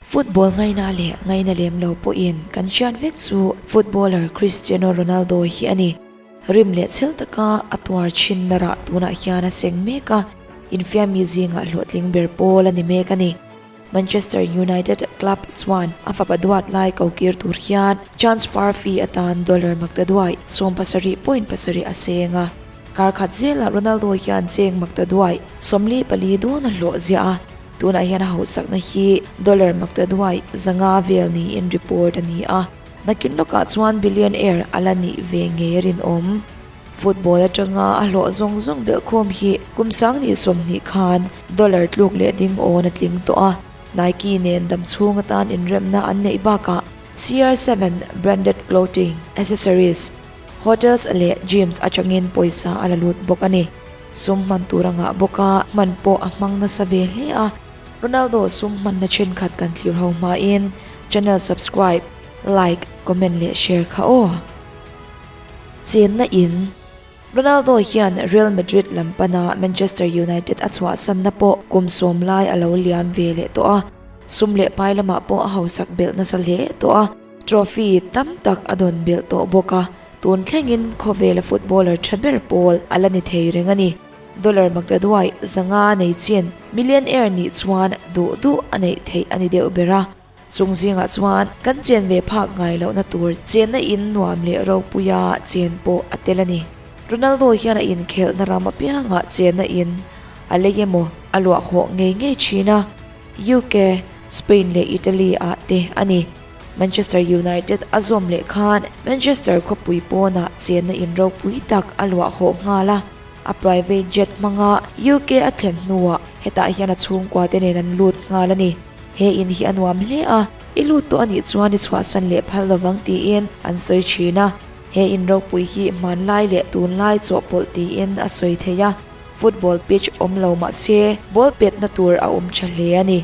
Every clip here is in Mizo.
Football ngaina leh ngaina lem lo pawhin kan hriat vek chu footballer Cristiano Ronaldo hi a ni. Rim leh chhel taka a tuar thin narah tunah hian a seng mek a, infiammi zingah hlawhtling ber pawl a ni mek a ni. Manchester United club chuan a fapa duat lai ko kir tur hian transfer fee atan dollar maktaduai 17.7 a seng a. Kar khat zelah Ronaldo hian cheng maktaduai 44 dawn a hlawh ziah a, tunah hian a hauhsakna hi dollar maktaduai 500 vel niin report a ni a. Nakin lawkah chuan billionaire a la nih ve ngei a rinawm. Football atanga a hlawh zawng zawng belhkhawm hi kum 2020 khan dollar tluk leh ding awn a tling tawh a. Nike nen dam chhung atan inremna an neih bakah CR7 branded clothing, accessories, hotels leh gyms atangin pawisa a la lut bawk a ni. Sum hman tur a ngah bawk a, hman pawh a hmang nasa ve hle a. Ronaldo sum hmanna thenkhat kan thlir ho hmain channel subscribe, like, comment leh share kha aw. Chenna in Ronaldo hian Real Madrid lam pana Manchester United a chhuahsanna pawh kum 10 lai a lo liam ve leh tawh a. Sum leh pai lamah pawh a hausak belh nasa hle tawh a. Trophy tam tak a dawn belh tawh bawk a. Tun thlengin khawvela footballer tha ber pawl a la ni thei reng a ni. Dollar maktaduai 500 nei chin millionaire nih chuan duh duh a neih theih a ni deuh ber a. Chung zingah chuan kan chen ve phak ngai lohna tur chenna in nuam leh ropuia chen pawh a tel a ni. Ronaldo hian a inkhelhna ram apiangah chenna in a lei emaw a luah hawh ngei ngei thin a, UK, Spain leh Italy ah te a ni. Manchester United a zawm leh khan Manchester khawpui pawnah chenna in ropui tak a luah hawh nghal a, a private jet hmanga UK a thlen hnuah hetah hian a chhungkua te nen an lut nghal a ni. He in hi a nuam hle a, i lut tawh a nih chuan i chhuahsan leh phal lovang tiin an sawi thin a. He in ropui hi hmanlai leh tunlai chawhpawlh tiin a sawi thei a, football pitch awm lo mah se ball petna tur a awm tha hle a ni.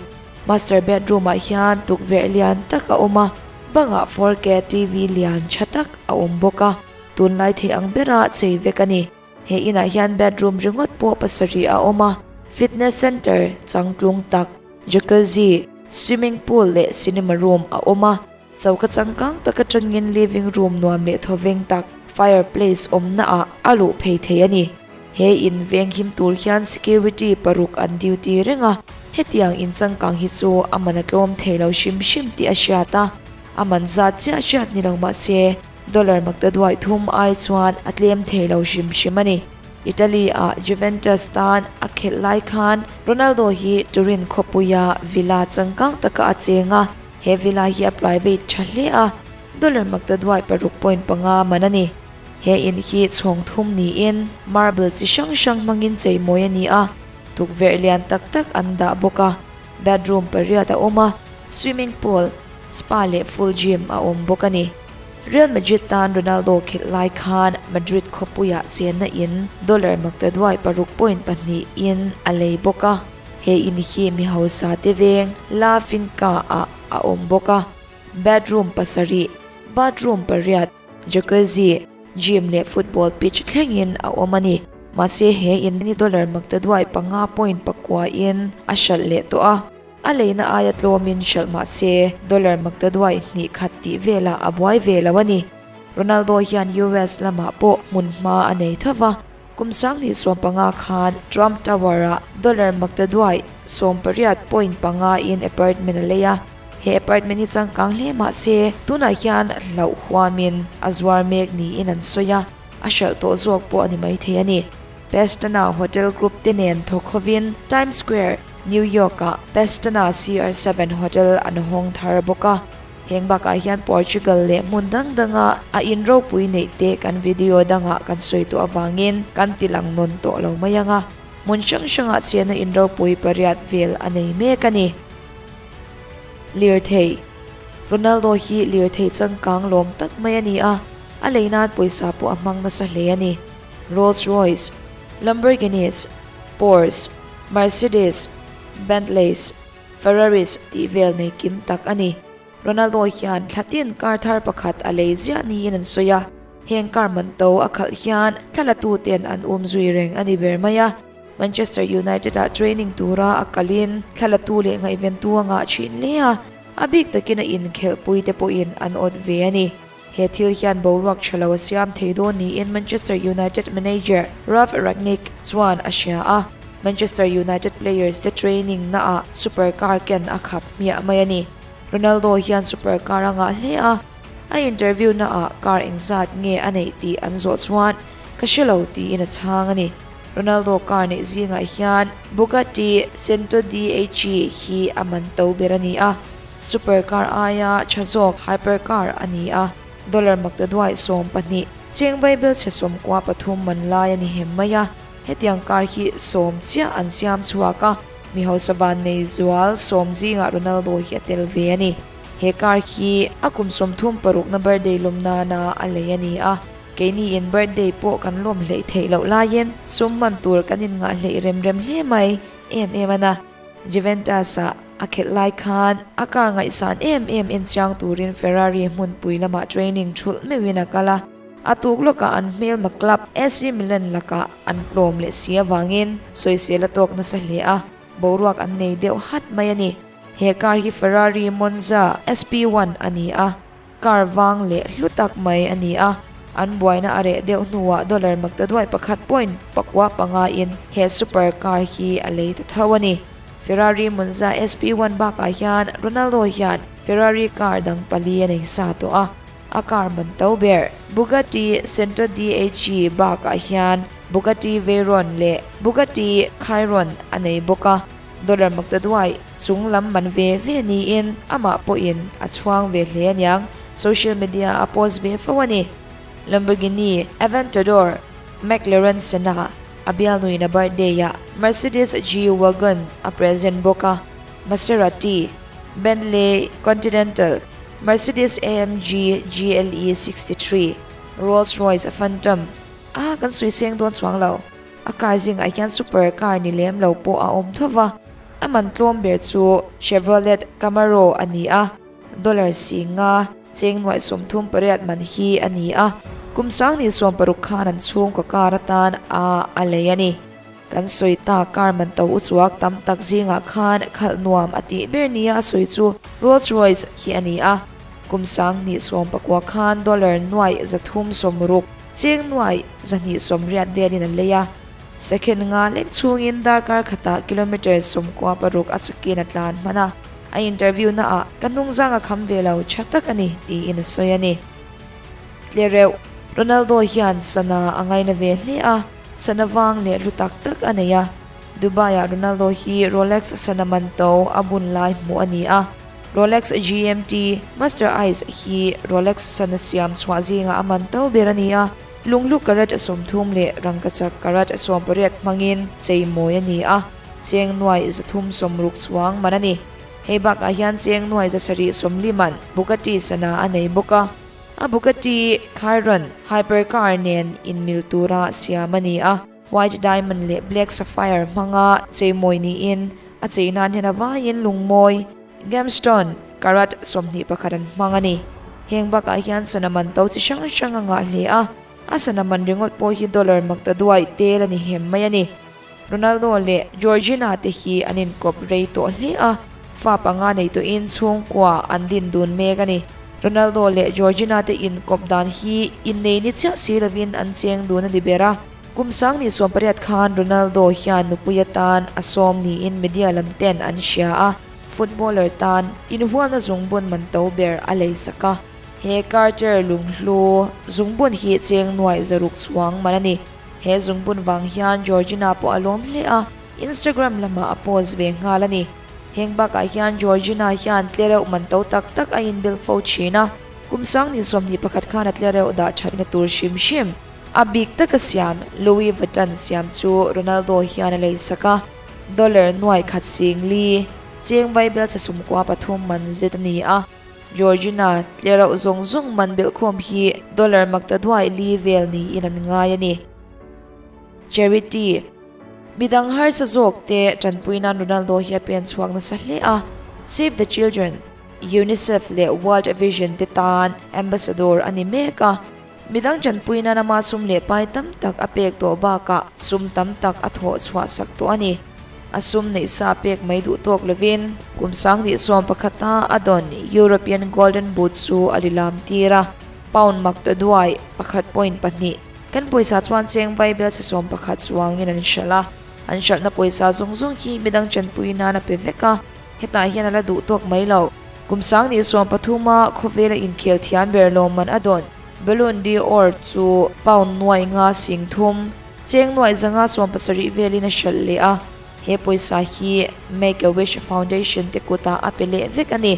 Master bedroom ah hian tukverh lian tak a awm a, bangah 4K TV lian tha tak a awm bawk a, tunlai thei ang bera chei vek a ni. He inah hian bedroom ringawt pawh pasarih a awm a, fitness center changtlung tak, jacuzzi, swimming pool leh cinema room a awm a. Choka changkang tak atangin living room nuam leh thawveng tak, fireplace awmna ah a luh phei thei a ni. He in veng him tur hian security paruk an duty reng a, hetiang in changkang hi chu a man a tlawm thei lo hrim hrim tih a hriat a, a man zat chiah hriat ni lo mahse dollar maktaduai thum ai chuan a tlem thei lo hrim hrim a ni. Italy ah Juventus tan a khelh lai khan Ronaldo hi Turin khawpuia villa changkang taka a cheng a, he villa hi a private tha hle a, dollar maktaduai 6.5 man a ni. He in hi chhawng thum niin marble chi hrang hrang hmangin chei mawi a ni a, tukverh lian tak tak an dah bawk a, bedroom pariat a awm a, swimming pool, spa leh full gym a awm bawk a ni. Real Madrid tan Ronaldo khelh lai khan Madrid khawpuiah chenna in dollar maktaduai 6.2 in a lei bawk a. He in hi mi hausa te veng La Finca ah a awm bawk a. Bedroom pasarih, bathroom pariat, jacuzzi, gym leh football pitch thlengin a awm a ni. Mahse he in hi dollar maktaduai 5.9 in a hralh leh tawh a. A leina aia tlawmin hralh mahse dollar maktaduai hnih khat tih velah a buai ve lo a ni. Ronaldo hian US lamah pawh hmun hma a nei tho va, kum 2015 khan Trump Tower ah dollar maktaduai 18.5 in apartment a lei a. He apartment hi changkang hle mahse tunah hian hlauh huamin a zuar mek niin an sawi a, a hralh tawh zawk pawh a ni maithei a ni. Pestana Hotel Group te nen thawk hovin Times Square, New York ah Pestana CR7 Hotel an hawng thar bawk a. Heng bakah hian Portugal leh hmun dang danga a in ropui neih te kan video dangah kan sawi tawh awangin kan tilang nawn tawh lo mai ang a. Hmun hrang hrangah chena in ropui pariat vel a nei mek a ni. Lirthei Ronaldo hi lirthei changkang lawm tak mai a ni a, a lei nan pawisa pawh a hmang nasa hle a ni. Rolls Royce, Lamborghinis, Porsche, Mercedes, Bentleys, Ferraris tih vel nei kim tak a ni. Ronaldo hian thlatin car thar pakhat a lei ziah niin an sawi a, heng car man to a khalh hian thlalatu ten an um zui reng a ni ber mai a. Manchester United ah training tura a kalin thlalatu leh ngaihventu a ngah thin hle a. A bik takin a inkhelhpuite pawhin an awt ve a ni. He thil hian boruak tha lo a siam thei dawn niin Manchester United manager Ralf Rangnick chuan a hria a, Manchester United players te training naah super car ken a khap hmiah mai a ni. Ronaldo hian super car a ngah hle a, a interview naah car engzat nge a neih tih an zawh chuan ka hre lo tiin a chhang a ni. Ronaldo car neih zingah hian Bugatti Centodieci hi a man to ber a ni a. Super car aia tha zawk hyper car a ni a, dollar maktaduai 12, cheng vaibelchhe 13 man lai a ni hem mai a, hetiang car hi sawm chiah an siam chhuak a, mi hausa van nei zual sawm zingah Ronaldo hi a tel ve a ni. He car hi a kum 36 na birthday lawm nana a lei a ni a, keini in birthday pawh kan lawm hleih theih loh laiin sum man tur kan inngah hleih rem rem hle mai em em a na. Juventus-ah a khelh lai khan a car ngaihsan em em enchiang turin Ferrari hmunpui lamah training thulh meuhin a kal a, a tuk lawkah an hmelma club AC Milan lakah an tlawm leh si avangin sawisel a tawk nasa hle a, boruak an nei deuh hat mai a ni. He car hi Ferrari Monza SP1 a ni a. Car vang leh hlu tak mai a ni a, an buaina a reh deuh hnuah dollar maktaduai pakhat point pakua panga in he super car hi a lei ta tho a ni. Ferrari Monza SP1 bakah hian Ronaldo hian Ferrari car dang pali a nei sa tawh a, a car man to ber Bugatti Centodieci bakah hian Bugatti Veyron leh Bugatti Chiron a nei bawk a. Dollar maktaduai chung lam man ve ve niin amah pawhin a chhuang ve hle aniang, social media a post ve fo a ni. Lamborghini Aventador, McLaren Senna a bialnuin a birthday ah Mercedes G-Wagon a present bawk a, Maserati, Bentley Continental, Mercedes AMG GLE 63, Rolls Royce Phantom, ah kan sawi seng dawn chuang lo. A car zingah hian super car ni lem lo pawh a awm tho va, a man tlawm ber chu Chevrolet Camaro a ni a, dollar si nga cheng nuaih 38 man hi a ni a, kum 2016 khan an chhungkaw car atan a a lei a ni. Kan sawi ta car man to u chuak tam tak zingah khan khalh nuam a tih ber nia a sawi chu Rolls Royce hi a ni a, kum 2019 khan dollar nuaih 360, Cheng nuai 280 velin a lei a, second nga lek chhungin darkar khatah kilometre 96 a chakin a tlan hman a, a interview naah ka hnungzang a kham ve lo tha tak a ni tiin a sawi a ni. Tlereuh, Ronaldo hian sana a ngaina ve hle a, sana vang leh hlu tak tak a nei a, Dubai-ah Ronaldo hi Rolex sana man to a bun lai hmuh a ni a, Rolex GMT Master Ice hi Rolex sana siam chhuah zingah a man to ber a ni a, lunghlu karat 30 leh rangkachak karat 18 hmangin cheimawi a ni a, cheng nuai 360 chuang man a ni. Hei bakah hian cheng nuai 740 man Bugatti sana a nei bawk a, a Bugatti Chiron hypercar nen inmil tura siam a ni a. White diamond leh black sapphire hmanga cheimawi niin a chei nan hian a vaiin lungmawi, gemstone, karat 21 an hmang a ni. Heng bakah hian sana man to chi hrang hrang a ngah hle a, a sana man ringawt pawh hi dollar maktaduai tel a ni hem mai a ni. Ronaldo leh Georgina te hi an inkawp rei tawh hle a, fa panga nei tawhin chhungkua an din dun mek a ni. Ronaldo leh Georgina te inkawp dan hi innei ni chiah si lovin an cheng dun a ni ber a. Kum 2018 khan Ronaldo hian nupui atan a sawm niin media lam ten an hria a, footballer tan inhualna zungbun man to ber a lei sak a. He Carter lunghlu zungbun hi cheng nuaih 600 chuang man a ni. He zungbun vang hian Georgina pawh a lawm hle a, Instagram lamah a post ve nghal a ni. Heng bakah hian Georgina hian tlereuh man to tak tak a inbel fo thin a, kum 2021 khan a tlereuh dah thatna tur hrim hrim. A bik taka siam Louis Vuitton siam chu Ronaldo hian a lei sak a, dollar nuai khat sing li, cheng vaibelchhe 93 man zet a ni a. Georgina tlereuh zawng zawng man belhkhawm hi dollar maktaduai li vel niin an ngai a ni. Charity Midang harsa zawk te tanpui nan Ronaldo hi a pen chhuak nasa hle a, Save the Children, UNICEF leh World Vision te tan ambassador a ni mek a. Midang tanpui nan ama sum leh pai tam tak a pek tawh bakah sum tam tak a thawh chhuah sak tawh a ni. A sum neih sa pek mai duh tawk lovin kum 2011-a a dawn European Golden Boot chu a lilam tir a, pound mak ta duai pakhat point pahnih. Kan pawisa chuan cheng vaibel che 11 chuangin an hralh a, an hralhna pawisa zawng zawng hi midang chanpui nan a pe vek a, hetah hian a la duh tawk mai lo. Kum 2030-a khawvela inkhel thiam ber lawmman a dawn Ballon d'Or chu pound nuai nga 3000, Cheng nuaih 170 velin a hralh leh a, he pawisa hi Make a Wish Foundation te kutah a pe leh vek a ni.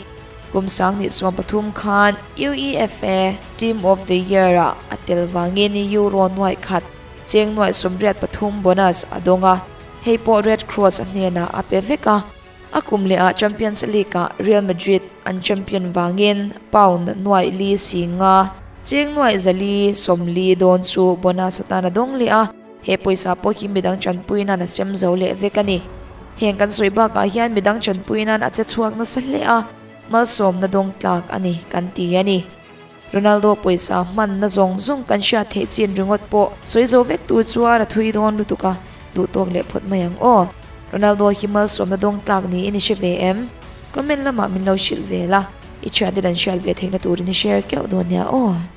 Kum 2013 khan UEFA Team of the Year-ah a tel vangin Euro nuaih khat, cheng nuaih 83 bonus a dawng a, hei pawh Red Cross a hnenah a pe vek a. A kum lehah Champions League-ah Real Madrid an champion vangin pound nuaih li si nga, cheng nuaih 440 dawn chu bonus atan a dawng leh a, he pawisa pawh hi midang chanpui nan a sem zo leh vek a ni. Heng kan sawi bakah hian midang chanpui nan a che chhuak nasa hle a, malsawmna dawng tlak a ni kan ti a ni. Ronaldo pawisa hmanna zawng zawng kan hriat theih chin ringawt pawh sawi zo vek tur chuan a thui dawn lutuk a, duh tawk leh phawt mai ang aw. Ronaldo hi malsawmna dawng tlak niin i hre ve em? Comment lamah min lo hrilh ve la, i thiante dan hriat ve theihna turin i share keuh dawn nia aw.